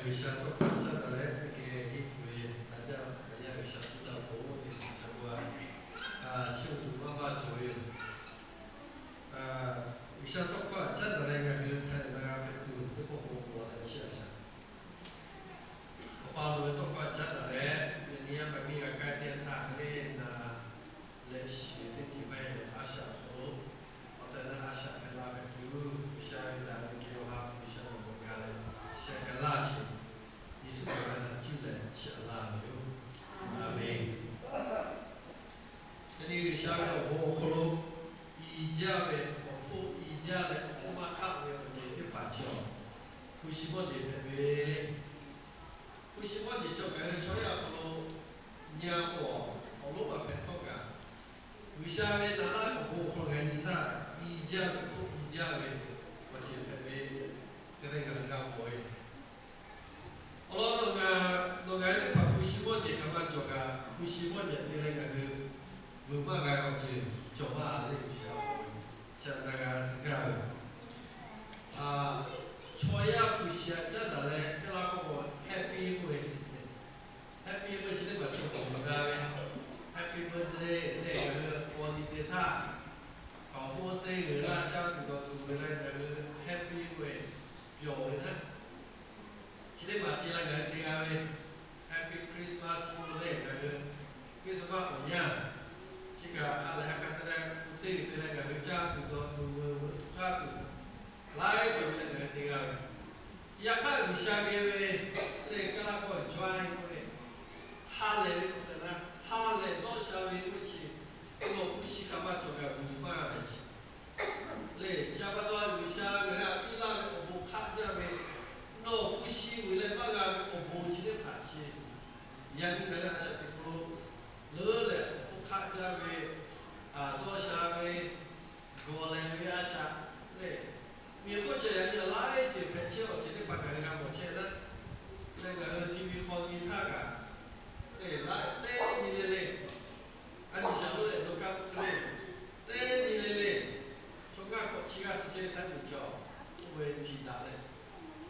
G'uiˬsha tawˇ hkawˇ caˉ taˍ leh teˇ geh henˇ tuˬ ve, daꞈ jaˇ daꞈ jaˇ G'uiˬsha shu daꞈ k'o, teˇ hpaˍ sha g'a, a, chiˇ mvuh tuˬ maˇ maˇ cawˬ ve yoˬ. G'uiˬsha tawˇ hkawˇ caˉ taˍ leh ngaˬ hui hk'a dehꞈ na g'a hpehꞈ tuˬ teˇ pawˆ k'o k'awꞈ leh chi a shaꞈ. Awˬ pa lo ve tawˇ hkawˇ caˉ taˍ leh, yaꞈ nyi yaˇ paˍ miˇ g'a kaˇ teˇ htaˇ hk'e le na leh shiˍ ve teˇ ceuˬ maˇ heˆ leh, a shaꞈ awˬ hk'aw lo awˬ tehˬ leh a shaꞈ hpehꞈ la hpehꞈ tuˬ, G'uiˬsha ve daꞈ ve kehˬ awˬ ha hpu G'uiˬsha nawˬ g'a leh sheh hk'a laˇ sheˍ. Yeˍsuˆ Hkriꞈ ve htaꞈ cuˇ leh chi a laˇ ve yoˬ. A menˬ. Yaꞈ nyi G'uiˬsha ve awˬ bon awˬ hk'aw lo i jaˇ ve, awˬ hpfuhˇ i jaˇ leh awˬ hpfuhˇ maˇ hk'aˆ ve awˬ ceuˬ teˇ hpaˍ cawˬ, hpu shi mawˇ jeˬ hpehꞈ ve le. Hpu shi mawˇ jeˬ cawˬ kaꞈ ve chaw yaˇ awˬ hk'aw lo nya k'o, awˬ lonˉ maˬ hpehꞈ htawˇ kaꞈ, G'uiˬsha ve naˍ laˇ ve awˬ bon awˬ hk'aw lo ngaˬ hui nyi htaˇ, i jaˇ ve hpfuhˇ i jaˇ ve awˬ ceuˬ hpehꞈ ve tehꞈ leh ngaˬ hui g'a mawˬ ve. Awˬ lawn nawˬ ngaˬ, nawˬ ngaˬ hui teˇ hpaˍ hpu shi mawˇ jeˬ hk'aˬ ma cawˬ kaꞈ, hpu shi mawˇ jeˬ te leh ngaˬ hui vuiˬ maˇ g'a ve awˬ ceuˬ cawˬ maˇ le. G'uiˬsha awˬ hk'aw lo chi na g'a tcuh gaˇ ve, chaw yaˇ hpu shi a caˉ daꞈ leh teˇ laˇ k'oˆ k'o, happy k'oˆ ve, happy k'oˆ ve chi teˇ hpaˍ cawˬ k'awꞈ maˍ g'a ve, happy birthday leh ngaˬ hui paw nyi te htaˇ, kaꞈ awˬ bon te g'uiˬ laˇ caˇ tuˬ dawˬ tuˬ g'uiˬ leh ngaˬ hui happy k'oˆ ve, pyawˬ ve htaˇ, chi teˇ hpaˍ te leh ngaˬ hui te g'a ve, happy Christmas k'oˆ leh ngaˬ hui Christmas awˬ yanˇ chi kaꞈ ha lehˬ ha k'a te leh, teˇ g'uiˬ te leh ngaˬ hui caˇ tuˬ dawˬ tuˬ g'uiˬ tuˬ hk'aˇ tuˬ laiˉ ceuˬ ve leh ngaˬ hui te g'a ve. Yaꞈ hk'aˇ G'uiˬsha geh ve lehˬ, kaˇ laˇ k'awˇ joy k'oˆ ve, ha lehˬ ve k'awꞈ te laˇ, ha lehˬ dawˇ sha ve k'oˆ ve chi, nawˬ hpu shi hk'aˬ ma cawˬ kaꞈ vuiˬ maˇ g'a ve chi lehˬ, chi pa taw G'uiˬsha ngaˬ hui htaꞈ piˇ laˇ ve awˬ bon hk'aˆ jaˇ ve, nawˬ hpu shi vuiˬ leh maˇ g'a ve awˬ bon chi teˇ hpaˍ chi, yaꞈ nyi ngaˬ hui a shaꞈ teꞈ hk'aw lo leuˉ leh awˬ bon hk'aˆ jaˇ ve, dawˇ sha ve, gawˬ lehˬ ve a shaꞈ lehˬ, miˬ hk'oˆ ceh yaꞈ nyi laiˉ ceuˬ hpehꞈ chehˇ awˬ ceuˬ teˇ hpaˍ ngaˬ hui g'a mawˬ chehˇ laˇ. Leh ngaˬ hui TV hk'aw nyi htaˇ kaꞈ, lehˬ laiˉ teˇ nyi le le, a nyi shaˍ lo leh dawˇ kaˇ k'oˆ ve, teˇ nyi le le, chaw ngaˇ hk'awꞈ chi g'aˇ suh chehˇ ve htaˇ nyi cawˬ k'oˆ ve hpiꞈ daꞈ leh,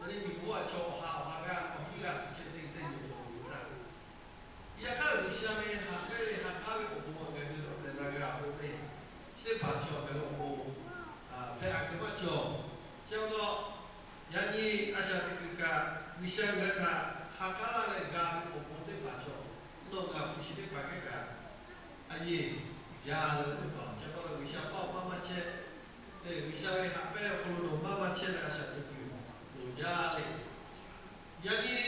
a nyi miˬ guˇ a chaw awˬ ha awˬ ha g'aˇ awˬ hiˉ g'aˇ suh chehˇ teˇ teˇ nyi awˬ hk'aw lo htaˇ, yaꞈ hk'aˇ G'uiˬsha ve haꞈ pehnˇ ve haꞈ k'aˉ ve awˬ bon a ngaˬ hui awˬ tehˬ na g'a k'oˆ ve, chi teˇ hpaˍ cawˬ ngaˬ hui awˬ bon hpehꞈ a hk'e maˇ cawˬ. Chi pa taw, yaꞈ nyi a shaꞈ teꞈ kuiˬ kaꞈ G'uiˬsha ngaˬ hui htaꞈ ha k'aˉ laˇ leh g'a ve awˬ bon teˇ hpaˍ cawˬ. Nawˬ ngaˬ hpu shi teˇ hpaˍ hkehˉ kaꞈ, a yeˬ jaˇ leh teˇ hpaˍ chi pa taw G'uiˬsha paˇ awˬ maˇ maˇ chehˇ. Lehˬ G'uiˬsha ve haꞈ pehnˇ awˬ hk'aw lo nawˬ maˇ maˇ chehˇ leh a shaꞈ teꞈ kuiˬ loˍ jaˇ le. Yaꞈ nyi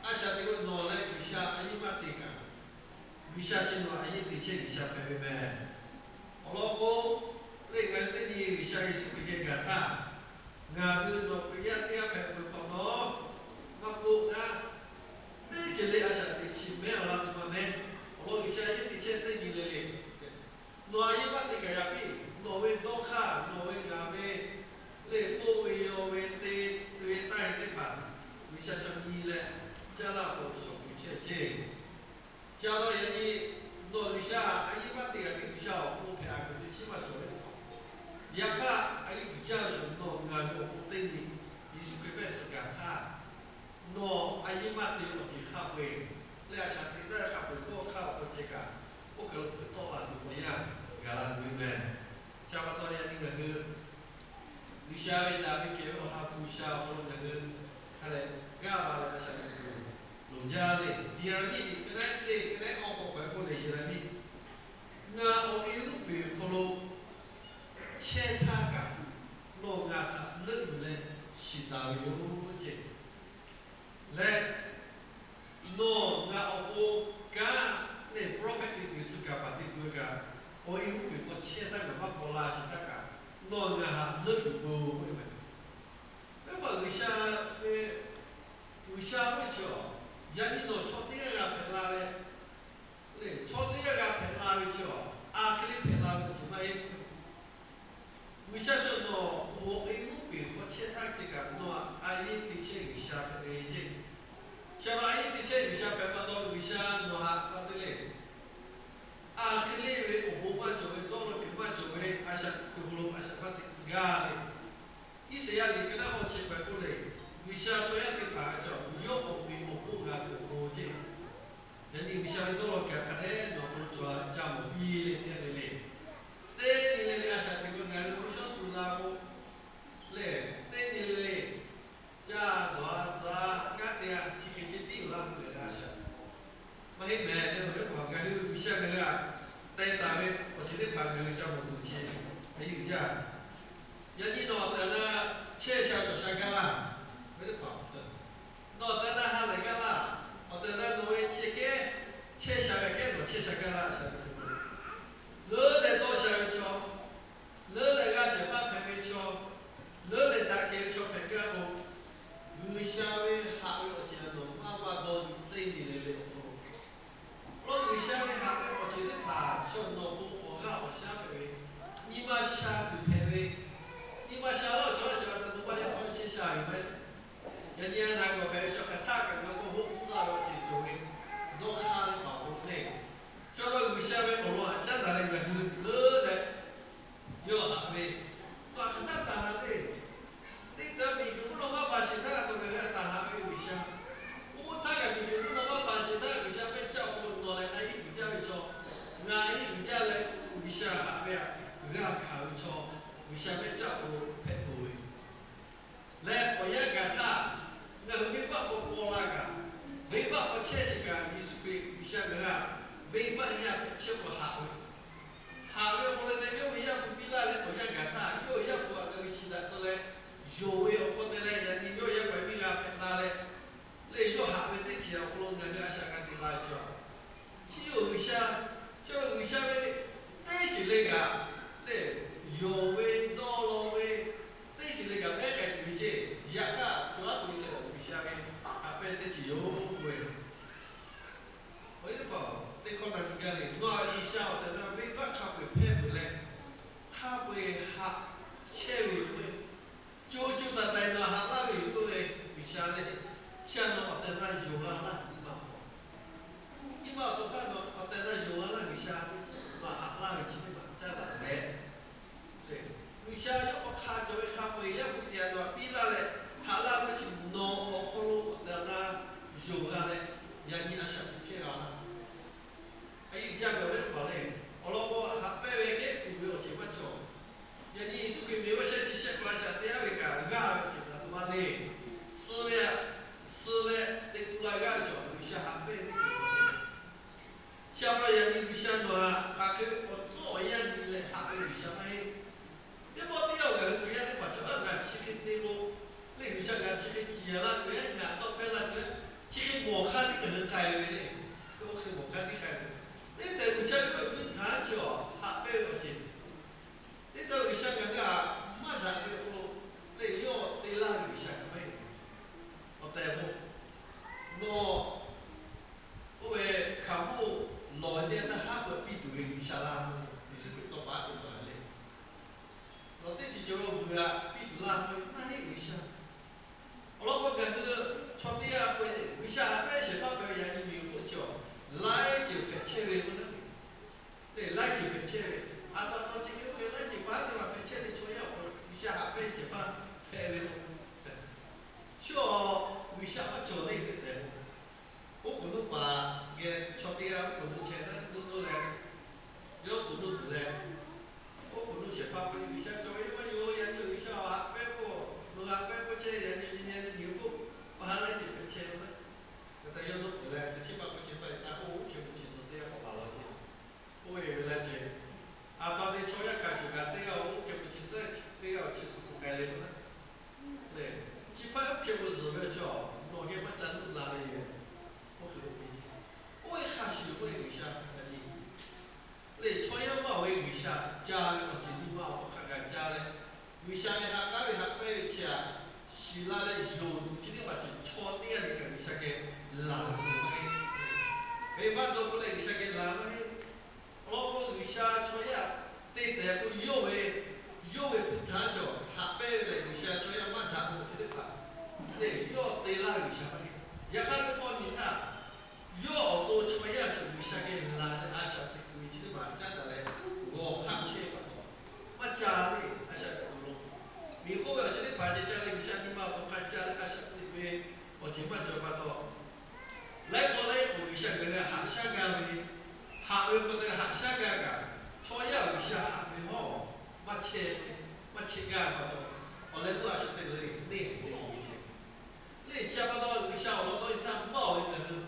a shaꞈ teꞈ kuiˬ nawˬ leh G'uiˬsha a yeˇ maˇ te kaꞈ, G'uiˬsha chi nawˬ a yeˇ te chehˇ G'uiˬsha hpehꞈ ve meh. Awˬ lawn k'o, lehˬ ngaˬ hui teˇ nyi G'uiˬsha Yeˍsuˆ Hkriꞈ geh gaˬ htaˇ, ngaˬ hui nawˬ Hkriꞈ yaˇ teˇ g'aˇ hpehꞈ peuˬ hk'awꞈ nawˉ, maˇ k'oˆ naˉ, teˇ ceuˬ le a shaꞈ teꞈ chi mehˉ awˬ laˇ tuˬ maˇ mehˉ. Awˬ lawn G'uiˬsha a yeˇ te chehˇ teˇ nyi le le, nawˬ a yeˇ maˇ te kaꞈ yaꞈ piˇ, nawˬ ve dawˇ hk'aˇ, nawˬ ve ngaˬ ve lehˬ k'oˆ ve yaw ve te ve taˇ e teˇ hpaˍ, G'uiˬsha chaw nyi leh caˇ laˇ k'o shawˍ kuiˬ chehˇ ceˇ. Ca la yaꞈ nyi, nawˬ G'uiˬsha a yeˇ maˇ te kaꞈ ve G'uiˬsha awˬ pon hpehꞈ a kuiˬ ve chi maˇ cawˬ ve. Yaꞈ hk'aˇ a yeˇ uiˍ jaˇ ve nawˬ ngaˬ ve awˬ pon teˇ nyi Yeˍsuˆ Hkriꞈ hpehꞈ suh gaˬ htaˇ, nawˬ a yeˇ maˇ te awˬ ceuˬ hk'a peu-eˬ leh a shaꞈ teꞈ taˇ ve hk'a peu-eˬ dawˇ hk'aˇ awˬ hk'aw ceh kaꞈ, oˇ kaˬ lo hpeuꞈ tawˆ la tuˬ awˬ yanˇ gaˬ la tuˬ ve meh. Chi pa taw yaꞈ nyi ngaˬ hui G'uiˬsha ve daꞈ ve kehˬ ve awˬ ha hpu G'uiˬsha awˬ hk'aw lo ngaˬ hui hk'a dehꞈ g'aˇ la leh a shaꞈ teꞈ kuiˬ loˍ jaˇ le. Yeˍraˍmiˆ liꞈ ka naˉ teˇ ka naˉ awˬ hk'aw k'awꞈ k'oˆ leh Yeˍraˍmiˆ, ngaˬ awˬ e uˉ peunˍ awˬ hk'aw lo chehˇ htaˇ kaꞈ, nawˬ ngaˬ htaꞈ leuˆ yuˬ leh shiˍ taˍ ve yoˬ ceˇ. Leh nawˬ ngaˬ awˬ pon kanˉ lehˬ prophet te tuˬ ve tcuh kaˍ paˍ te tuˬ ve kaꞈ, awˬ e uˉ peunˍ hk'aw chehˇ htaˇ ngaˬ maˇ paw la shiˍ htaˇ kaꞈ, nawˬ ngaˬ htaꞈ leuˆ yuˬ peuˬ k'oˆ ve meh. Teˇ hpaˍ G'uiˬsha ve, G'uiˬsha ve chi awˬ, yaꞈ nyi nawˬ chaw teˇ g'aˇ g'a hpehꞈ la leh, lehˬ chaw teˇ g'aˇ g'a hpehꞈ la ve chi awˬ, a hk'e le hpehꞈ la ve awˬ ceuˬ maˇ heˆ. G'uiˬsha cawˬ nawˬ awˬ e uˉ peunˍ hk'aw chehˇ htaˇ ceh kaꞈ nawˬ a yeˇ te chehˇ G'uiˬsha hpehꞈ ve ceˇ. Chi a yeˇ te chehˇ G'uiˬsha hpehꞈ pa taw G'uiˬsha nawˬ htaꞈ pa te leh, a hk'e le ve awˬ bon maˇ cawˬ ve, dawˇ law kuiˬ maˇ cawˬ ve, a shaꞈ teꞈ kuiˬ hk'aw lo a shaꞈ maˇ teꞈ gaˇ ve. Iˉsaˍyaˆ liꞈ ka naˉ k'awꞈ chi hpehꞈ k'oˆ leh, Yaꞈ nyi a na gawˬ hpehꞈ ve chaw hk'aˬ htaˆ kaꞈ ngaˬ hui k'o hoˆ tcuhˉ la ve awˬ ceuˬ cawˬ ve dawˇ hk'aˇ ve paˍ awˬ hk'aw lo le. Chaw lo G'uiˬsha ve awˬ lawn haꞈ caˉ daꞈ leh ngaˬ hui leuˉ leh yawˇ haꞈ ve, nawˬ hk'aˬ htaˆ taˍ haˍ ve, teˇ taˍ miˬguiˬ mvuhˇ naw maˇ baˬ sheˍ htaˇ nawˬ ngaˬ hui htaꞈ taˍ haˍ ve G'uiˬsha. Oˇ htaˇ kaꞈ miˬguiˬ mvuhˇ naw maˇ baˬ sheˍ htaˇ G'uiˬsha mehˆ caˇ awˬ hk'aw lo nawˬ leh a iˉ uiˍ jaˇ ve chaw, ngaˬ a iˉ uiˍ jaˇ leh G'uiˬsha haꞈ ve htaꞈ g'a hkanˍ ve chaw, G'uiˬsha mehˆ caˇ awˬ hk'aw lo hpehꞈ tuˬ ve leh awˬ yanˇ gaˬ htaˇ, ngaˬ hui venˇbaˆ hk'aw paw la kaꞈ, venˇbaˆ hk'aw chehˇ sheˍ kaꞈ, Yeˍsuˆ Hkriꞈ G'uiˬsha ngaˬ hui htaꞈ venˇbaˆ yaˇ hpehꞈ chehˇ k'o haꞈ ve, haꞈ ve awˬ hk'aw lo te yawˇ ve Yaˇ hpu piˇ laˇ leh awˬ yanˇ gaˬ htaˇ, yawˇ ve Yaˇ hpu htaꞈ ngaˬ hui shiˍ daꞈ tcuh leh, yonˍ ve awˬ hk'aw te leh yaꞈ nyi yawˇ yaˇ paˍ miˇ g'a hpehꞈ la leh, lehˬ yawˇ haꞈ ve teˇ ceuˬ awˬ hk'aw lo ngaˬ hui a shaꞈ g'a te la ve chaw, chi awˬ G'uiˬsha, chaw G'uiˬsha ve teˇ ceuˬ le kaꞈ, lehˬ yonˍ ve dawˇ law ve teˇ ceuˬ le kaꞈ mehˉ k'ai tuˬ ve ceˇ. Yaꞈ hk'aˇ cawˬ aˉ tuˬ ve htaꞈ G'uiˬsha ve haꞈ pehnˇ teˇ ceuˬ yoˬ k'oˆ ve, awˬ viˉ teˇ hpaˍ, teˇ hkawˇ na nyi gaˇ le, nawˬ a G'uiˬsha awˬ tehˬ na venˇbaˆ hk'a peu-eˬ hpehˇ peuˬ leh, hk'a peu-eˬ haꞈ chehˇ ve yoˬ k'oˆ ve, co co taiˍ taiˍ nawˬ haꞈ laˇ ve yoˬ k'oˆ ve, G'uiˬsha lehˬ, chi a nawˬ awˬ tehˬ na yonˍ g'a laˇ nyi ma k'o, nyi ma awˬ to hk'aˇ nawˬ awˬ tehˬ na yonˍ g'a laˇ G'uiˬsha ve, nawˬ haꞈ laˇ ve chi teˇ hpaˍ caˉ daꞈ leh, G'uiˬsha yawˇ k'awꞈ hk'a cawˬ ve hk'a peu-eˬ Yaˇ hpu te a nawˬ piˇ laˇ leh, haꞈ laˇ ve chi nawˬ awˬ hk'aw lo awˬ tehˬ na yonˍ g'a leh, yaꞈ nyi a shaꞈ teꞈ chehˇ g'a laˇ. A yiˇ jaˇ ve awˬ viˉ teˇ hpaˍ lehˬ, awˬ lawn k'o haꞈ pehnˇ ve kehˉ tuˬ ve awˬ ceuˬ maˇ cawˬ. Yaꞈ nyi Yeˍsuˆ Hkriꞈ ve vaˇ shehˆ chi shehˆ hk'aw a shaꞈ teꞈ aˉ ve kaꞈ g'aˇ ve awˬ ceuˬ htaꞈ tuˬ maˇ le. Suh ve, suh leh teꞈ tu la g'aˇ ve chaw G'uiˬsha haꞈ pehnˇ ve teˇ ceuˬ Chi a pa yaꞈ nyi G'uiˬsha nawˬ htaꞈ hk'aˬ hk'e ve k'awꞈ tcuhˉ awˬ yanˇ nyi leh haꞈ ve G'uiˬsha maˇ heˆ. Teˇ pawˆ teˇ yanˇ ngaˬ hui Hkriꞈ yaˇ teˇ hpaˍ chaw aˉ ngaˬ chi hk'e te k'o, lehˬ G'uiˬsha ngaˬ chi hk'e ciˍ la tuˬ ve, ngaˬ tawˇ hpehˇ la tuˬ ve, chi hk'e mawˬ hk'aˇ tiˉ ngaˬ hui k'ai ve le. Oˇ hk'e mawˬ hk'aˇ tiˉ k'ai ve, teˇ tehꞈ G'uiˬsha yawˇ ve hpu htaˇ chi awˬ haꞈ pehnˇ ve awˬ ceuˬ teˇ tehꞈ G'uiˬsha ngaˬ hui htaꞈ maˇ daꞈ ve awˬ hk'aw lo, lehˬ yawˇ te laˇ ve G'uiˬsha kaꞈ maˇ heˆ. Awˬ tehˬ k'o, nawˬ oˇ ve hkaoˍ monˇ lawˬ ve teˇ yanˇ htaˇ haˉ pui piˇ tuˬ ve G'uiˬsha laˇ, Yeˍsuˆ Hkriꞈ tawˇ pa tuˬ maˍ le. Nawˬ teˇ ceuˬ ceuˬ lo vuiˬ aꞈ piˇ tuˬ laˇ ve maˇ heˆ G'uiˬsha. Awˬ lawn k'o ngaˬ hui chaw teˇ g'aˇ k'oˆ ve, G'uiˬsha haꞈ pehnˇ shehˍ hpaˇ hpehꞈ ve yaꞈ nyi miˬ k'oˆ chi awˬ laiˉ ceuˬ hpehꞈ chehˇ ve k'o naˉ, lehˬ laiˉ ceuˬ hpehꞈ chehˇ ve, a pa taw chi hk'e oˇ hk'e laiˉ ceuˬ pa teˇ hpaˍ hpehꞈ chehˇ ve chaw yaˇ awˬ hk'aw lo G'uiˬsha haꞈ pehnˇ shehˍ hpaˇ hpehꞈ ve k'o, chi awˬ G'uiˬsha maˇ cawˬ le tehꞈ tehꞈ k'o, oˉ k'oˍ nuˇ paˍ geh chaw teˇ g'aˇ oˉ k'oˍ nuˇ chehˇ naˉ nuˇ nuˇ leh, yawˇ k'oˍ nuˇ tuˬ leh, oˉ k'oˍ nuˇ shehˍ hpaˇ k'oˆ ve, G'uiˬsha cawˬ ve maˇ yoˬ. Yaꞈ nyi G'uiˬsha awˬ haꞈ pehnˇ k'o, nawˬ haꞈ pehnˇ k'oˆ chehˇ, yaꞈ nyi nyi nyi nyi k'oˆ, pa ha laiˉ ceuˬ hpehꞈ chehˇ ve naˉ. Hk'e te yawˇ nuˇ tuˬ leh teˇ chi pa k'oˆ chehˇ taˇ ve taˇ k'oˆ, oˇ hk'e mvuhˇ chi suhˍ teˇ g'aˇ k'awꞈ paˍ la chehˇ. Oˇ ve ve leh ceh, a pa te chaw yaˇ hk'a shuˍ kaꞈ teˇ g'aˇ oˇ hk'e mvuhˇ chi suhˍ teˇ g'aˇ awˬ chi suhˍ suhˍ k'ai leh k'o naˉ, lehˬ chi hpaˇ oˇ hk'e k'o zuhˬ ve awˬ chaw nawˬ geh maˇ ca nuˆ la ve yoˬ. Oˇ hk'e k'oˆ piˇ. Oˇ ve hk'a shuˍ k'oˆ ve G'uiˬsha htaꞈ nyi lehˬ, chaw yaˇ maˇ ve G'uiˬsha ca ve awˬ ceuˬ nyi ma awˬ hk'aw hk'a gaˬ ca leh, G'uiˬsha ve haꞈ k'aˉ ve haꞈ pehnˇ ve chi htaꞈ shiˍ la leh yonˍ tuˬ chi teˇ hpaˍ ceuˬ chaw teˇ g'aˇ le kaꞈ G'uiˬsha geh laˬ ve maˇ heˆ. Venˇbaˆ dawˇ hpfuhˆ leh G'uiˬsha geh laˬ maˇ heˆ. Awˬ lawn k'o, G'uiˬsha chaw yaˇ te tehꞈ k'o yawˇ ve, yawˇ ve hpu htaˇ cawˬ haꞈ pehnˇ ve lehˬ, G'uiˬsha chaw yaˇ maˇ daꞈ k'o chi teˇ hpaˍ lehˬ, yawˇ te laˇ ve G'uiˬsha maˇ heˆ. Yaꞈ hk'aˇ teˇ pawˆ nyi htaˇ, yawˇ awˬ to chaw yaˇ cawˬ G'uiˬsha geh laˬ leh a shaꞈ teꞈ tuˬ ve chi teˇ hpaˍ caˉ daꞈ leh g'awˬ hk'aˇ chehˇ pa taw, maˇ ca le a shaꞈ teꞈ tuˬ lo. Miˬ k'oˆ ve awˬ ceuˬ teˇ hpaˍ ceh ca leh G'uiˬsha nyi ma awˬ hk'aw hk'a ca leh a shaꞈ teꞈ ve awˬ ceuˬ maˇ cawˬ pa taw, laiˉ pawˆ laiˉ k'oˍ G'uiˬsha ngaˬ hui haꞈ shaˉ gaˇ ve, haꞈ ve hk'aw te leh haꞈ shaˉ gaˇ kaꞈ, chaw yaˇ G'uiˬsha haꞈ ve hawˉ maˇ chehˇ ve, maˇ chehˇ gaˇ pa taw, awˬ leh k'oˆ a shaꞈ teꞈ leh neˇ haiˬ te ve ceh. Lehˬ chi pa taw G'uiˬsha awˬ lawn dawˇ nyi htaˇ maˇ oˬ ve ngaˬ hui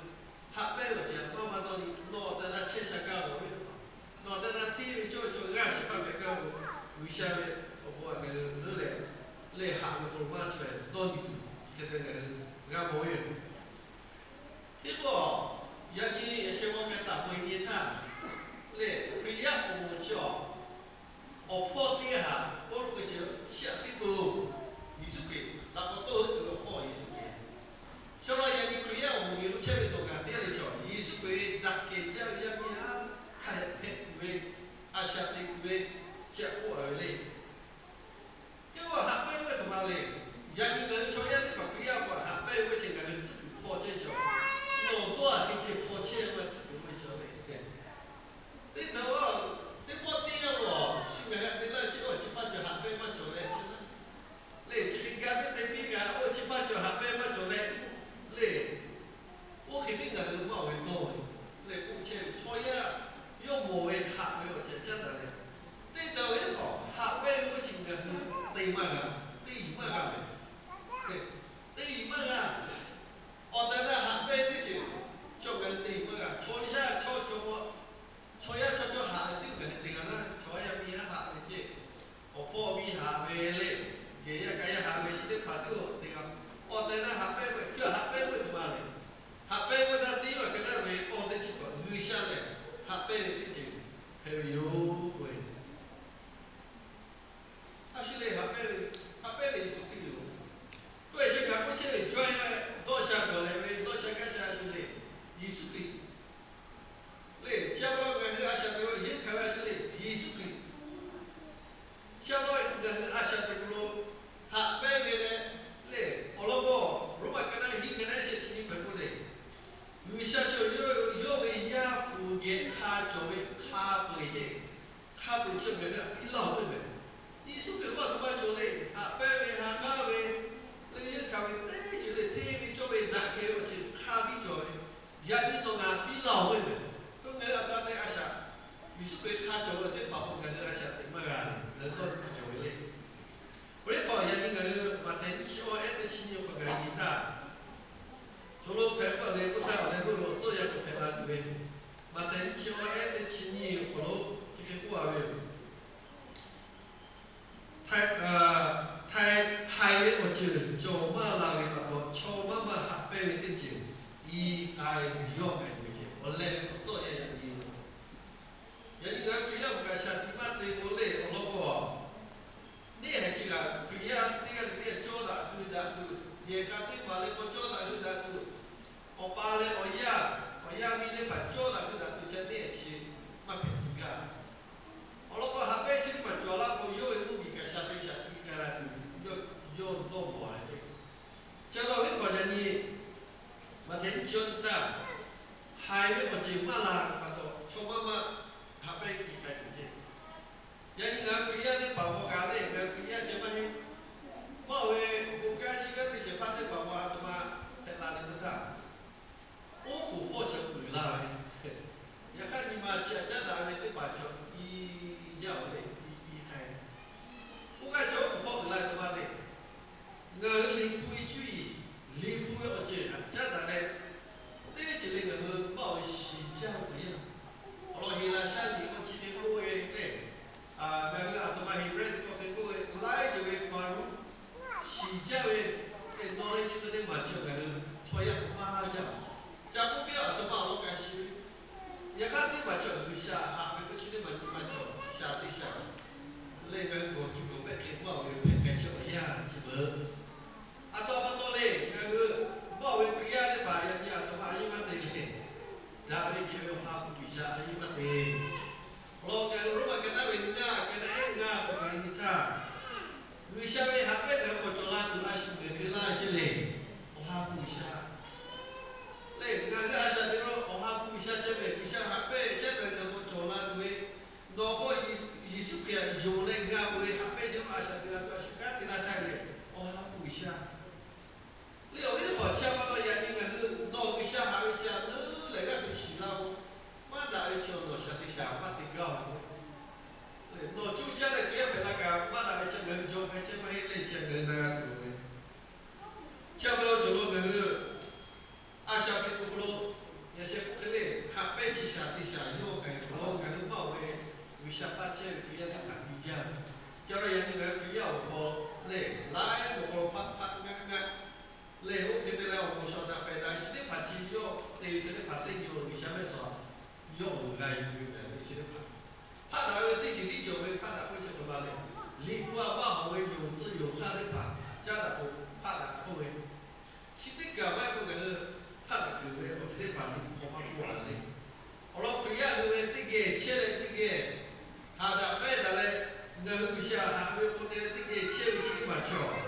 haꞈ pehnˇ ve awˬ ceuˬ htaꞈ maˇ maˇ dawˇ nyi, nawˬ awˬ tehˬ na chehˇ sha gaˇ ve, nawˬ awˬ tehˬ na hteˇ ve cawˇ ve chaw g'aˇ shehˍ hpaˇ hpehꞈ gaˇ ve, G'uiˬsha ve awˬ bon ngaˬ hui leuˉ leh, lehˬ haꞈ ve hk'aw lo maˇ chaweh dawˇ nyi tuˬ hk'e te ngaˬ hui g'a mawˬ ve yoˬ. Teˇ pawˆ, yaꞈ nyi yaꞈ sheh g'aw k'ai taˍ peuˬ nyi htaˇ, lehˬ Hkriꞈ yaˇ awˬ moˍ chi awˬ, awˬ hpawˇ teˇ g'aˇ htaꞈ Pawˇluꞈ geh ceh chi htaꞈ piˇ peuˬ. Yeˍsuˆ Hkriꞈ laꞈ k'awꞈ toˇ hui tuˬ ve awˬ hpawˇ Yeˍsuˆ Hkriꞈ. Chaw la yaꞈ nyi Hkriꞈ yaˇ awˬ moˍ geh lo chehˇ ve tawˬ kaꞈ teˇ g'aˇ le chaw, Yeˍsuˆ Hkriꞈ ve daꞈ kehˬ jaˇ ve yaˇ miˇ haˉ hk'a dehꞈ hpehꞈ tuˬ ve, a shaꞈ teꞈ tuˬ ve, chi htaꞈ k'oˆ a ve le. Teˇ pawˆ haꞈ pehnˇ ve teˇ ma le. Yaꞈ nyi ngaˬ hui chaw yaˇ teˇ hpaˍ Hkriꞈ yaˇ awˬ hpaˍ haꞈ ve chi ngaˬ hui htaꞈ piˇ laˇ-oˬ ve mehˬ. Yeˍsuˆ Hkriꞈ k'oˆ, a htoꞈ ma cawˬ le, haꞈ pehnˇ ve, ha k'aˉ ve, leh yeunˇ hkanˍ ve teˇ ceuˬ le, hteˇ ve cawˇ ve daꞈ kehˬ ve awˬ ceuˬ hk'a biˇ cawˬ ve, yaꞈ nyi nawˬ ngaˬ piˇ laˇ-oˬ ve mehˬ. K'o ngaˬ hui a htoꞈ ma te a shaꞈ, Yeˍsuˆ Hkriꞈ hk'a cawˬ ve teˇ hpaˍ k'o ngaˬ hui a shaꞈ teꞈ maˇ g'a ve, ngaˬ hui dawˇ hk'a cawˬ ve le. Awˬ liˇ hpaˍ yaꞈ nyi ngaˬ hui Maꞈhtehˍ nyiˇ chi awˇ ehˉ teˇ chi nyiˇ awˬ hk'aw gaˬ nyi htaˇ, chaw lo hpehꞈ k'oˆ leh k'oˆ htaˇ awˬ leh k'oˆ ve awˬ tcuhˉ yaˇ k'awꞈ hpehꞈ la tuˬ ve, Maꞈhtehˍ nyiˇ chi awˇ ehˉ teˇ chi nyiˇ awˬ hk'aw lo chi hk'e k'oˆ a ve yoˬ. Htaiˍ, htaiˍ, htaiˍ ve awˬ ceuˬ cawˬ maˇ la ve pa taw, chaw maˇ maˇ haꞈ pehnˇ ve teˇ ceuˬ i k'ai yawˇ k'ai tuˬ ve ceh, awˬ leh ve awˬ tcuhˉ yaˇ yaꞈ nyi. Yaꞈ nyi ngaˬ hui Hkriꞈ yaˇ awˬ kaꞈ shaˍ tiꞈ maˇ te k'o le awˬ lawn k'o, neˇ haiˬ chi kaꞈ Hkriꞈ yaˇ teˇ g'aˇ le teˇ g'aˇ cawˇ daꞈ hui daꞈ tuˬ, yehˬ k'a teˇ hpaˍ le k'o cawˇ daꞈ hui daꞈ tuˬ, awˬ pa leh awˬ yaˇ, awˬ yaˇ miˇ teˇ hpaˍ cawˇ daꞈ hui daꞈ tuˬ, ca neˇ haiˬ chi maˇ hpehꞈ tcuh gaˇ. Awˬ lawn k'o, haꞈ pehnˇ chi teˇ hpaˍ cawˬ laˇ k'o, yawˇ ve mvuhˇ miˬ kaꞈ sha te shaˍ tiꞈ k'ai la tuˬ, yawˇ dawˇ mawˬ a ve. Chi a law ve hk'aw yaꞈ nyi Maꞈhtehˍ nyiˇ chi awˇ htaˇ, haiˬ ve awˬ ceuˬ maˇ la ve pa taw, chaw maˇ maˇ haꞈ pehnˇ i k'ai tuˬ ceh. Yaꞈ nyi ngaˬ hui Hkriꞈ yaˇ teˇ hpaˍ k'awꞈ kaꞈ le, ngaˬ hui Hkriꞈ yaˇ ceh maˇ heˆ. Maˇ ve bon kanˉ shiˍ kanˉ teˇ shehˍ hpaˇ teˇ hpaˍ k'awꞈ a htoꞈ ma hpehꞈ la ve k'o htaˇ, oˉ k'oˍ hpawˇ chaw uiˍ la ve, yaꞈ hk'aˇ nyi ma chi htaꞈ caˉ daꞈ ve teˇ hpaˍ chaw i jaˇ-oˬ le, i k'ai. Oˇ hk'aˇ chaw oˉ k'oˍ hpawˇ uiˍ la ve htoꞈ ma le. Ngaˬ hui liꞈ hpu ve cuˇ yiˍ, liꞈ hpu ve awˬ ceuˬ htaꞈ caˉ daꞈ leh, teˇ ceuˬ le ngaˬ hui maˇ oˬ ve shiˍ jaˇ ve awˬ yanˇ. Awˬ lawn Heˍlaˍsaˆ liꞈ k'awꞈ chi hk'e k'oˆ ve le, ngaˬ hui a htoꞈ ma Heˍbrehˇ liꞈ k'awꞈ hk'e k'oˆ ve laiˉ ceuˬ ve hkaw a lo shiˍ jaˇ ve, nawˬ leh chi hk'e te maˍ cawˬ ngaˬ hui chaw yaˇ k'awꞈ maˇ jaˇ. Ca k'oˆ piˇ a htoꞈ ma awˬ lawn kaꞈ shiˍ ve, yaꞈ hk'aˇ teˇ maˬ cawˬ G'uiˬsha haꞈ ve k'o chi teˇ maˬ nyi ma cawˬ shaˍ teˇ shaˍ leh ngaˬ hui gawˬ tuˬ gawˬ pehˆ hk'e maˇ oˬ ve hpehꞈ k'ai chehˇ awˬ yanˇ chi beuꞈ. A htoꞈ ma pa taw le, ngaˬ hui maˇ oˬ ve Hkriꞈ yaˇ teˇ hpaˍ yaꞈ nyi a htoꞈ ma a yeˇ maˇ te le. Daꞈ ve kehˬ ve Awˬ ha hpu G'uiˬsha a yeˇ maˇ te. Awˬ lawn ngaˬ hui Roˉmaꞈ ka naˉ ve ngaˇ, ka naˉ ehˉ ngaˇ hk'aw ngaˬ hui nyi htaˇ, G'uiˬsha ve haꞈ pehnˇ ngaˬ hui k'awꞈ cawˬ la tuˬ a shu geh hk'e laˇ ve ceh le. Awˬ ha hpu G'uiˬsha le, ngaˬ hui a shaꞈ teꞈ lo Awˬ ha hpu G'uiˬsha ceh mehˍ, G'uiˬsha haꞈ pehnˇ caˉ daꞈ ngaˬ hui k'awꞈ cawˬ la tuˬ ve, nawˬ k'o Yeˍsuˆ Hkriꞈ htaꞈ yonˍ leh g'a peuˬ ve haꞈ pehnˇ ceh lo a shaꞈ teꞈ la tuˬ a shu kanˉ te laˇ htaˇ le, Awˬ ha hpu G'uiˬsha le. Awˬ viˉ teˇ hpaˍ, chi a pa taw yaꞈ nyi ngaˬ hui nawˬ G'uiˬsha haꞈ ve chi a leuˉ lehˬ g'aˇ hteꞈ shiˍ laˇ-oˬ. Maˇ daꞈ ve chi nawˬ shaˍ teˇ shaˍ maˇ te gaˇ-oˬ. Nawˬ coˇ caˇ leh Hkriꞈ yaˇ hpehꞈ la kaꞈ maˇ daꞈ ve chi ngaˬ hui jaw hk'a chehˇ maˇ heˆ leh chi ngaˬ hui na g'a tuˬ loˍ ve. Chi a pa taw cawˬ lo ngaˬ hui a shaꞈ teꞈ tuˬ hk'aw lo yaꞈ sheh k'oˆ hk'e le, haꞈ pehnˇ chi shaˍ teˇ shaˍ yawˇ k'ai tuˬ lo ngaˬ hui maˇ oˬ ve, G'uiˬsha taˇ chehˇ ve Hkriꞈ yaˇ teˇ hpaˍ te jaˇ ve. Chi a pa taw yaꞈ nyi ngaˬ hui Hkriꞈ yaˇ awˬ hk'aw lehˬ, laiˉ awˬ hk'aw lo hpaˆ hpaˆ ngaˆ ngaˆ lehˬ, oˇ hk'e te leh awˬ moˍ shawˍ daꞈ pehˬ daꞈ ve chi teˇ hpaˍ chi yawˇ te ve chi teˇ hpaˍ teˇ nyi lo G'uiˬsha mehˆ shawˍ yawˇ awˬ g'a yuˬ ve tehꞈ ve chi teˇ hpaˍ hpaˆ daꞈ ve teˇ ceuˬ tiˉ cawˬ ve hpaˆ daꞈ k'oˆ ve chi hk'aˬ ma le. Liꞈ hpu a maˇ hawˍ ve yonˍ tcuh yonˍ hk'aˇ teˇ hpaˍ caˉ daꞈ k'o hpaˆ daꞈ k'oˆ ve, chi teˇ kaˬ maˇ heˆ k'o ngaˬ hui hpaˆ daꞈ kuiˬ ve awˬ ceuˬ teˇ hpaˍ Liꞈ hpu hk'aw maˇ k'oˆ a le. Awˬ lawn Hkriꞈ yaˇ hui ve teˇ geh chehˇ leh teˇ geh haꞈ daꞈ pehnˇ daꞈ leh, ngaˬ hui G'uiˬsha haꞈ ve k'o te leh teˇ geh chehˇ ve chi teˇ maˬ cawˬ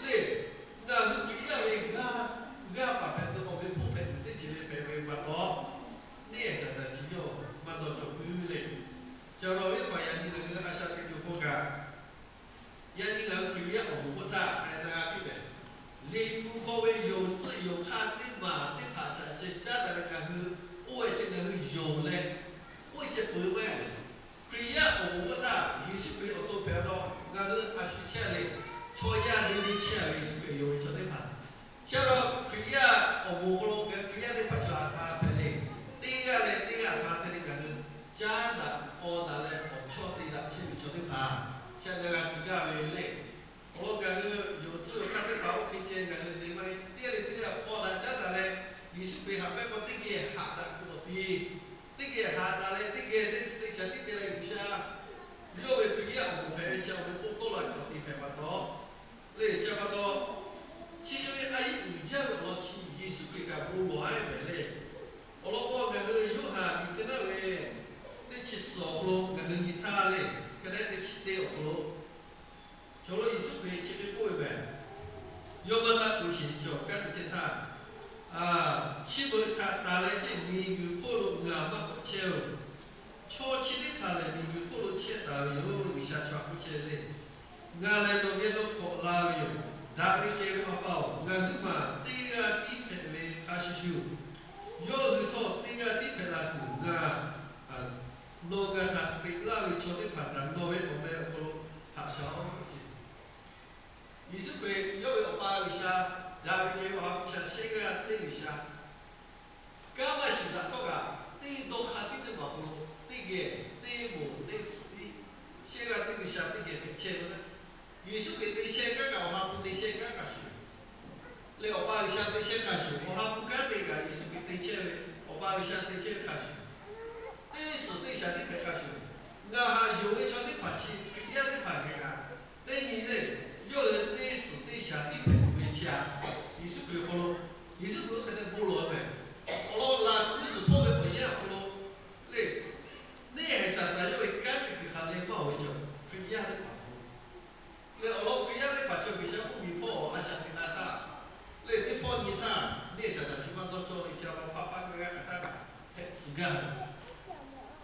le. Ngaˬ hui Hkriꞈ yaˇ ve g'aˇ, g'aˇ paˍ hpehꞈ tuˬ awˬ ve hpfuhˇ hpehꞈ tuˬ teˇ ceuˬ le hpehꞈ ve pa taw, neˇ Saˍtanˍ chi yawˇ maˇ dawˇ cawˬ puiˉ le. Chi a pa taw awˬ viˉ teˇ hpaˍ, yaꞈ nyi ngaˬ hui a shaꞈ teꞈ tuˬ hk'aw kaꞈ, yaꞈ nyi ngaˬ hui Hkriꞈ yaˇ awˬ moˍ k'oˆ htaˇ hk'a na g'a piˇ mehˍ. Liꞈ hpu hk'aw ve yonˍ tcuhˆ yonˍ hk'aˇ teˇ maˬ teˇ hpaˍ htaꞈ ceh caˉ daꞈ ve ngaˬ hui, oˇ ve ceh ngaˬ hui yonˍ leh, oˇ ve ceh peuˬ maˇ heˆ. Hkriꞈ yaˇ awˬ moˍ k'oˆ htaˇ Yeˍsuˆ Hkriꞈ awˬ to hpehꞈ pa taw ngaˬ hui a shu chehˇ le, chaw yaˇ le le chehˇ ve Yeˍsuˆ Hkriꞈ yonˍ ve chaw teˇ hpaˍ. Chi a pa taw Hkriꞈ yaˇ awˬ moˍ hk'aw lo ngaˬ hui Hkriꞈ yaˇ teˇ hpaˍ chaw a htaꞈ hpehꞈ le, teˇ g'aˇ leh teˇ g'aˇ htaꞈ te leh ngaˬ hui caˉ daꞈ paw daꞈ leh awˬ chawˇ te daꞈ chehˇ ve chaw teˇ hpaˍ, chi a na g'a tcuh gaˇ ve le. Awˬ lawn ngaˬ hui yonˍ tcuhˆ yonˍ hk'aˇ teˇ hpaˍ oˇ hk'e ceh ngaˬ hui te maˇ heˆ. Teˇ g'aˇ leh teˇ g'aˇ paw daꞈ caˉ daꞈ leh, Yeˍsuˆ Hkriꞈ haꞈ pehnˇ k'o teˇ geh haꞈ daꞈ tuˬ awˬ ti, teˇ geh haꞈ daꞈ leh teˇ geh teˇ suhˍ teˇ shaˍ tiˉ te leh G'uiˬsha yawˇ ve Hkriꞈ yaˇ awˬ moˍ hpehꞈ ve chi awˬ ve k'oˆ tawˆ la ve awˬ ti hpehꞈ pa taw, le chi a pa taw, chi hk'e ve a yeˇ uiˍ jaˇ ve awˬ lawn chi Yeˍsuˆ Hkriꞈ kaꞈ bon lawˬ a ve mehˍ le. Awˬ lawn k'o ngaˬ hui Yoˇhanˬ liꞈ te laˇ ve teˇ chi suhˍ awˬ hk'aw lo ngaˬ hui nyi htaˇ le, ka naˉ teˇ chi teˇ awˬ hk'aw lo, chaw lo Yeˍsuˆ Hkriꞈ chi hk'e k'oˆ ve mehˍ. Yawˇ maˇ taˆ k'o shiˍ cawˬ kanˉ te chehˇ htaˇ, chi beuꞈ htaꞈ tanˬ leh ceˇ miˬguiˬ hk'oˆ lo ngaˬ maˇ k'awꞈ chehˇ-oˬ. Chaw chi teˇ hpaˍ lehˬ, miˬguiˬ hk'oˆ lo chehˇ taˍ ve yoˬ. G'uiˬsha chaw hk'oˆ chehˇ le. Ngaˬ lehˬ nawˬ geh lo k'awꞈ la ve yoˬ. Daꞈ ve kehˬ ve Awˬ pa-oˬ, ngaˬ huiˉ maˬ teˇ g'aˇ tiˉ hpehꞈ ve hk'a shuˍ shuˍ, yawˇ hui htawˇ teˇ g'aˇ tiˉ hpehꞈ la tuˬ, ngaˬ nawˬ ngaˬ htaꞈ peꞈ laˇ ve chaw teˇ hpaˍ htaꞈ nawˬ ve awˬ meh awˬ hk'aw lo haꞈ sha-oˬ ce. Yeˍsuˆ Hkriꞈ yawˇ ve Awˬ pa G'uiˬsha, daꞈ ve kehˬ ve Awˬ ha hpu shaꞈ shehˆ g'aˇ teˇ G'uiˬsha, kanˉ maˇ shuˍ daꞈ htawˇ kaꞈ, teˇ dawˇ hk'a tiˉ teˇ maˬ awˬ hk'aw lo teˇ geh, teˇ moˍ teˇ suhˍ tiˉ, shehˆ g'aˇ teˇ G'uiˬsha teˇ geh hpehꞈ chehˇ ve le. Yeˍsuˆ Hkriꞈ te chehˇ kanˉ kaꞈ, Awˬ ha hpu te chehˇ kanˉ hk'a shuˍ, leh Awˬ pa G'uiˬsha te chehˇ hk'a shuˍ, Awˬ ha hpu kanˉ te kaꞈ Yeˍsuˆ Hkriꞈ te chehˇ ve, Awˬ pa G'uiˬsha te chehˇ ve hk'a shuˍ, teˇ suhˍ teˇ shaˍ tiˉ hpehꞈ hk'a shuˍ, ngaˬ haꞈ yonˍ ve chaw teˇ hpaˍ chi Hkriꞈ yaˇ teˇ hpaˍ geh kaꞈ, teˇ nyi le, yawˇ hui teˇ suhˍ teˇ shaˍ tiˉ hpehꞈ tuˬ ve chi aꞈ, Yeˍsuˆ Hkriꞈ awˬ hk'aw lo, Yeˍsuˆ Hkriꞈ hk'e te bon lawˬ ve mehˬ. Awˬ lawn laˬ tuˬ ve suhˍ hpawˇ ve awˬ yanˇ awˬ hk'aw lo le, neˇ haiˬ Saˍtanˍ yawˇ ve kanˉ te kuiˬ hk'aˬ le maˇ oˬ ve chaw, Hkriꞈ yaˇ teˇ hpaˍ hk'aw lo leh awˬ lawn Hkriꞈ yaˇ teˇ hpaˍ chaw G'uiˬsha mvuhˇmiˬ hpawˇ a shaꞈ teꞈ la htaˇ, leh teˇ hpawˇ nyi htaˇ, neˇ haiˬ Saˍtanˍ chi maˇ dawˇ cawˇ ve chi a pa hpaˇ g'a g'a hk'aˬ htaˇ kaꞈ hpehꞈ tcuh gaˇ ve.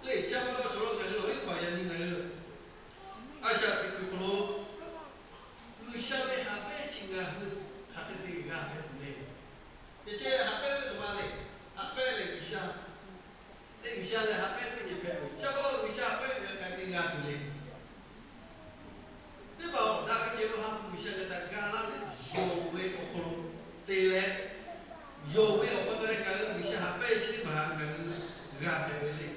Leh chi a pa dawˇ cawˬ law ngaˬ hui awˬ viˉ teˇ hpaˍ yaꞈ nyi ngaˬ hui a shaꞈ teꞈ kuiˬ hk'aw lo G'uiˬsha ve haꞈ pehnˇ chi ngaˬ hui hk'aˬ hk'e te g'a hpehꞈ tuˬ le. Yaꞈ sheh haꞈ pehnˇ ve teˇ ma le, haꞈ pehnˇ lehˬ G'uiˬsha, teˇ G'uiˬsha lehˬ haꞈ pehnˇ teˇ ceuˬ hpehꞈ ve, chi a pa dawˇ G'uiˬsha haꞈ pehnˇ ve hk'aˬ hk'e te g'a tuˬ le. Teˇ hpaˍ awˬ daꞈ ve kehˬ ve Awˬ ha hpu G'uiˬsha g'a htaꞈ ga laˇ ve yonˍ ve awˬ hk'aw lo te leh, yonˍ ve awˬ pa taw leh ngaˬ hui G'uiˬsha haꞈ pehnˇ ve chi teˇ hpaˍ htaꞈ ngaˬ hui g'a hpehꞈ ve le.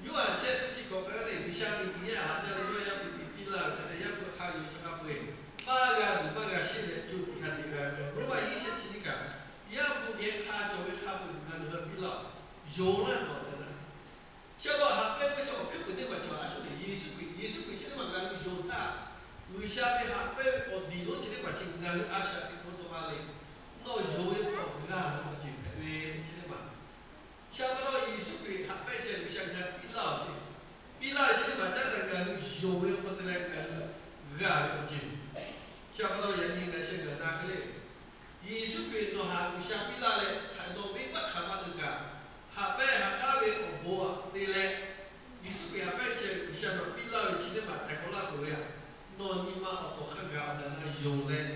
Yoˇhanˬ shehˆ teˇ chi hkawꞈ k'ai leh, G'uiˬsha miˬguiˬ yaˇ haꞈ jaˇ leh yawˇ yaˇ hpu tiꞈ piˇ laˇ ve hk'a te, yaˇ hpu hk'a yonˍ ve chaw hk'a peu-eˬ maˇ g'a tuˬ maˇ g'a sheˆ leh co tiꞈ hk'a te g'a ve. Roˉmaꞈ nyiˇ shehˆ chi teˇ kaꞈ, yaˇ hpu geh hk'a cawˬ ve hk'a peu-eˬ ngaˬ hui g'a piˇ laˇ-oˬ. Yonˍ laˇ nawˬ tehꞈ na. Chi a pa haꞈ pehnˇ ve chaw awˬ hkuiˉ puiˍ teˇ maˬ cawˬ a shu le. Yeˍsuˆ Hkriꞈ, Yeˍsuˆ Hkriꞈ chi teˇ maˬ ngaˬ hui yonˍ htaˇ, G'uiˬsha ve haꞈ pehnˇ ve awˬ diˬ lonˉ chi teˇ maˬ chi ngaˬ hui a shaꞈ teꞈ k'o taw ma le. Nawˬ yonˍ ve hk'aw g'a ve awˬ ceuˬ hpehꞈ ve chi teˇ maˬ. Chi a pa taw Yeˍsuˆ Hkriꞈ haꞈ pehnˇ ceh G'uiˬsha g'a piˇ laˇ-oˬ ce. Piˇ laˇ ve chi teˇ maˬ caˉ daꞈ ngaˬ hui yonˍ ve awˬ pa taw leh ngaˬ hui g'a ve awˬ ceuˬ. Chi a pa taw yaꞈ nyi ngaˬ sheh ngaˬ na hk'e le. Yeˍsuˆ Hkriꞈ nawˬ htaꞈ G'uiˬsha piˇ laˇ leh, hk'aˬ nawˬ venˇbaˆ hk'aˬ ma teˇ kaꞈ, haꞈ pehnˇ haꞈ k'aˉ ve awˬ bon aꞈ te leh, Yeˍsuˆ Hkriꞈ haꞈ pehnˇ ceh G'uiˬsha nawˬ piˇ laˇ ve chi teˇ maˬ htaiˍ hk'awꞈ laˇ peuˬ ve aꞈ, nawˬ nyi ma awˬ tawˍ hk'a gaˬ awˬ tehˬ na yonˍ leh,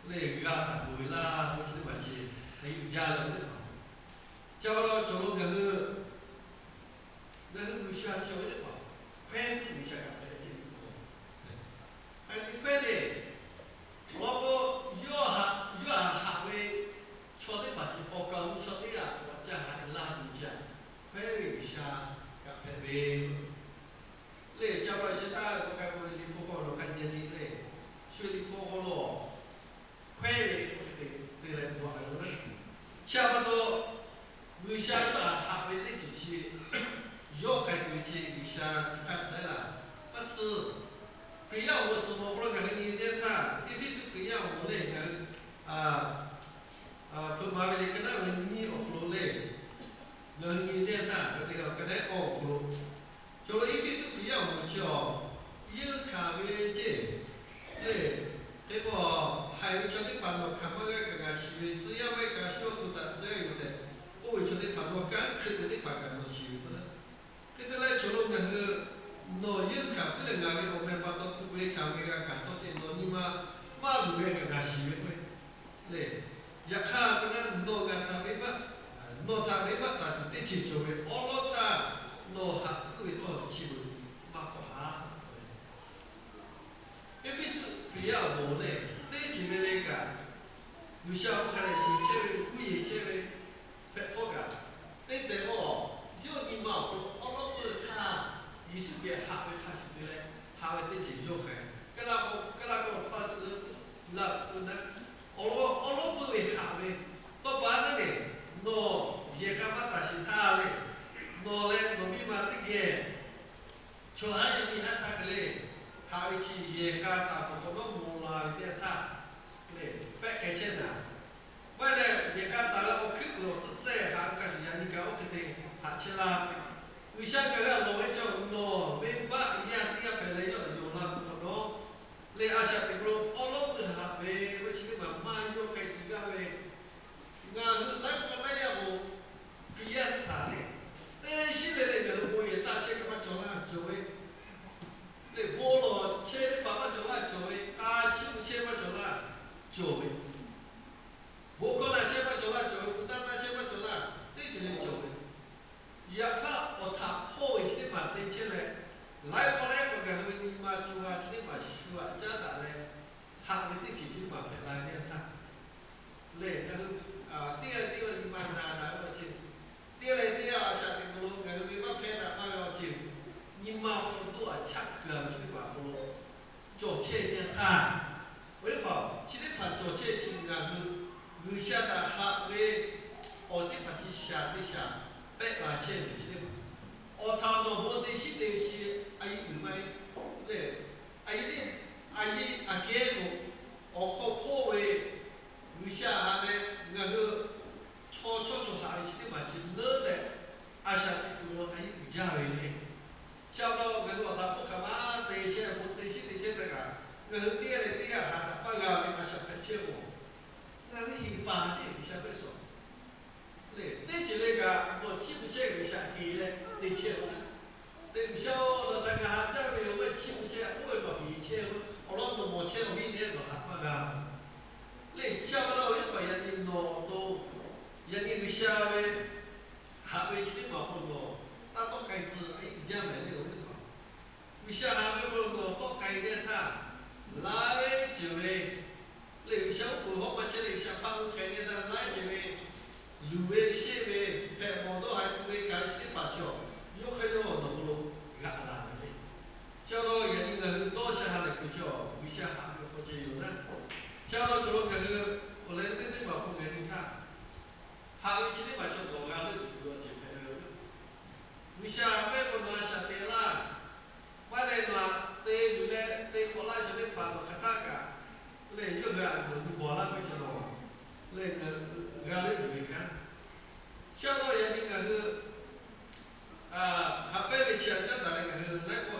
leh g'a taˍ peuˬ ve laˇ ve chi teˇ maˬ chi, a yuˬ jaˇ leh teˇ maˬ. Chi a pa taw cawˬ lo ngaˬ hui, ngaˬ hui G'uiˬsha chi awˬ ve teˇ hpaˍ, hkawehˇ teˇ G'uiˬsha kaꞈ hpehꞈ ve teˇ hpaˍ, a nyi hkawehˇ le. Awˬ lawn k'o, yawˇ htaꞈ, yawˇ htaꞈ haꞈ ve chaw teˇ hpaˍ chi awˬ kaˍ awˬ nu chaw teˇ g'aˇ htaꞈ ca haꞈ laˇ tuˬ chi aꞈ, hkawehˇ ve G'uiˬsha kaꞈ hpehꞈ ve. Leh chi a pa taw chi htaˇ k'awꞈ k'ai k'o ve Liꞈ hpu hk'aw lo hk'a nyi nyi le, shu Liꞈ hpu hk'aw lo hkawehˇ ve k'o hk'e te te leh bvuhꞈ a ve, chi a pa taw G'uiˬsha yawˇ htaꞈ haꞈ ve teˇ ceuˬ chi, yawˇ k'ai tuˬ ve chi G'uiˬsha hk'a tcuh laˇ. Maˇ suh, Hkriꞈ yaˇ awˬ moˍ suhˍ mawˬ hk'aw lo ngaˬ hui nyi teˇ htaˇ, Eˇfeˇsuꞈ Hkriꞈ yaˇ awˬ moˍ lehˬ ngaˬ hui hpeuꞈ maˍ ve le, ka naˉ ve nyiˇ awˬ hk'aw lo le, ngaˬ hui nyi teˇ htaˇ, ka te ka naˉ awˬ hk'aw lo cawˬ ve Eˇfeˇsuꞈ Hkriꞈ yaˇ awˬ moˍ chi awˬ, yeunˇ hkanˍ ve ceˇ, le, teˇ pawˆ haiˬ ve chaw teˇ hpaˍ nawˬ hkanˍ maˇ g'a kaꞈ ngaˬ shiˍ ve, tcuh yaˇ maˇ heˆ kaꞈ shu awˬ hkuˇ htaꞈ tcuh yaˇ yoˬ tehꞈ k'oˆ ve chaw teˇ hpaˍ, nawˬ kanˉ hkui ve teˇ hpaˍ kaꞈ nawˬ shiˍ ve k'o, hk'e te leh cawˬ lo ngaˬ hui nawˬ yeunˇ hkanˍ puiˉ leh ngaˬ ve awˬ meh pa taw tuꞈ ve hkanˍ ve g'a hkanˍ tawˇ ceh nawˬ nyi ma maˇ luˬ ve kaꞈ ngaˬ shiˍ ve k'o, le, yaꞈ hk'aˇ ka naˉ nawˬ ngaˬ htaꞈ venˇbaˆ, nawˬ htaꞈ venˇbaˆ taˍ tuˬ teˇ ceuˬ cawˬ ve awˉ lawˉ htaˇ, nawˬ haꞈ puiˉ ve tawˇ chi lo maˇ kawˆ haˉ. Eˇfeˇsuꞈ Hkriꞈ yaˇ awˬ moˍ lehˬ, teˇ ceuˬ le le kaꞈ, G'uiˬsha awˬ hk'a lehˬ yuˬ chehˇ ve, kuˇ yeˬ chehˇ ve hpehꞈ htawˇ kaꞈ, teˇ tehˬ k'o, yawˇ nyi ma awˬ hk'aw lo awˉ lawˉ peuˇ htaˇ, Yeˍsuˆ geh haꞈ ve hk'a shuˍ te leh haꞈ ve teˇ ceuˬ yawˇ hk'a, ka la k'o, ka la k'o pa suh laˇ k'o naˉ, awˬ lawn awˉ lawˉ peuˇ ve haꞈ ve, tawˇ pa naˉ lehˬ, nawˬ yehˬ k'a maˇ taˍ sheˍ htaˇ leh, nawˬ leh nawˬ miˇ ma teˇ geh chaw haˉ yaˇ miˇ haˉ htaˇ hk'e le, haꞈ ve chi yehˬ k'a taˍ peuˬ hk'awꞈ nawˉ mawˬ la ve teˇ yanˇ htaˇ, le, pehˆ k'ai chehˇ naˍ. Maˇ heˆ leh, yehˬ k'a taˍ leh awˬ hkuiˉ puiˍ awˬ tcuhˉ tcuhˉ haꞈ ve hk'a shuˍ yaꞈ nyi kaꞈ oˇ hk'e te haꞈ chehˇ laˇ. G'uiˬsha ngaˬ g'a lawˬ ve chaw nawˬ venˇbaˆ yaˇ teˇ g'aˇ hpehꞈ leh yawˇ htaꞈ yonˍ la tuˬ hk'awꞈ nawˉ, leh a shaꞈ teꞈ hk'aw lo awˉ lawˉ peuˇ haꞈ ve, oˇ chi teˇ maˬ maˇ yawˇ k'ai tcuh gaˇ ve, ngaˬ hui laiˉ k'o laiˉ yaˇ k'o, Hkriꞈ yaˇ teˇ hpaˍ lehˬ, teˇ shiˉ le le ngaˬ hui bon yehˬ taˇ chehˇ kaꞈ maˇ cawˬ. Laiˉ hk'awˇ leh k'awꞈ gaˬ hui ve nyi ma co ha chi teˇ hpaˍ shu aꞈ caˉ daꞈ leh, haꞈ ve teˇ ceuˬ chi teˇ hpaˍ hpehꞈ la ve teˇ yanˇ htaˇ, lehˬ ngaˬ hui teˇ g'aˇ teˇ g'aˇ nyi ma na daꞈ ve awˬ ceuˬ, teˇ g'aˇ leh teˇ g'aˇ a shaꞈ teꞈ k'o lo ngaˬ hui ve maˇ hpehˇ daꞈ maˇ ve awˬ ceuˬ, nyi ma hk'aw lo aꞈ chaˆ hkui a ve chi teˇ hpaˍ hk'aw lo cawˬ chehˇ ve teˇ yanˇ htaˇ, oˇ teˇ hpaˍ chi teˇ hpaˍ cawˬ chehˇ chi ngaˬ hui G'uiˬsha htaꞈ haꞈ ve awˬ teˇ hpaˍ chi shaˍ te shaˍ pehˆ la chehˇ ve chi teˇ hpaˍ, awˬ htaꞈ nawˬ bon te shiˉ te ve chi a yiˇ uiˍ maˇ heˆ. Lehˬ, a yiˇ, a yiˇ aꞈ kehˉ k'o, awˬ hk'aw hk'oˆ ve G'uiˬsha haꞈ leh ngaˬ hui chaw chawˇ chaw haꞈ ve chi teˇ hpaˍ chi leuˉ leh, a shaꞈ teꞈ kuiˬ lo a yiˇ uiˍ jaˇ ve le. Chi pa taw ngaˬ hui awˬ htaꞈ hk'oˆ hk'aˬ ma te chehˇ, bon te shiˉ te chehˇ htaˇ kaꞈ, ngaˬ hui teˇ g'aˇ leh teˇ g'aˇ haꞈ daꞈ maˇ g'a ve a shaꞈ hpehꞈ chehˇ k'o, ngaˬ hui hiˍ paˍ teˇ G'uiˬsha hpehꞈ suhˍ lehˬ, teˇ ceuˬ le kaꞈ nawˬ chiˇ mvuh chehˇ G'uiˬsha heˍ leh te chehˇ-oˬ. Lehˬ, G'uiˬsha nawˬ htaꞈ ngaˬ haꞈ jaˇ ve yoˬ, maˇ chiˇ mvuh chehˇ, oˇ ve nawˬ heˍ chehˇ-oˬ. Awˬ lawn nawˬ mawˬ chehˇ awˬ viˉ nehˉ nawˬ haꞈ maˇ g'a. Lehˬ, chi pa taw oˇ ve teˇ hpaˍ yaꞈ nyi nawˬ awˬ to, yaꞈ nyi G'uiˬsha ve haꞈ ve chi teˇ hpaˍ hk'aw nawˬ taˇ tawˆ k'ai tcuh a yiˇ uiˍ jaˇ mehˍ le, oˇ ve teˇ hpaˍ G'uiˬsha haꞈ ve hk'aw lo nawˬ tawˆ k'ai ve teˇ yanˇ htaˇ, laiˉ ceuˬ ve, lehˬ G'uiˬsha uˉ peunˍ hawˉ maˇ chehˇ leh G'uiˬsha hpaˇ lo hk'ai ve teˇ yanˇ laiˉ ceuˬ ve, luˬ ve sheˆ ve, hpehꞈ mawˬ dawˇ haiˬ tuˬ ve kaꞈ chi teˇ hpaˍ cawˬ, yawˇ hk'aˇ yawˇ nawˬ hk'aw lo g'aꞈ la ve le. Chi pa taw yaꞈ nyi ngaˬ hui dawˇ sha ha lehˬ kuiˬ cawˬ, G'uiˬsha haꞈ ve hk'aw ceh yoˬ naˉ. Chi pa taw cawˬ lo ngaˬ hui awˬ leh teˇ teˇ maˬ hk'aw ngaˬ hui htaˇ, haꞈ ve chi teˇ hpaˍ cawˬ nawˬ g'a leuˆ yuˬ tuˬ awˬ ceuˬ hpehꞈ ve yoˬ. G'uiˬsha mehˆ k'o nawˬ a shaꞈ teꞈ laˇ, maˇ leh nawˬ aꞈ te yuˬ leh te k'awꞈ laˇ ve chi teˇ hpaˍ nawˬ hk'aˬ htaˇ kaꞈ, lehˬ yawˇ hui aꞈ nawˬ nyi bawˬ laˇ ve chi nawˬ lehˬ g'a leuˆ yuˬ ve kanˉ. Chi pa taw yaꞈ nyi ngaˬ hui haꞈ pehnˇ ve chi aꞈ caˉ daꞈ leh ngaˬ hui laiˉ k'o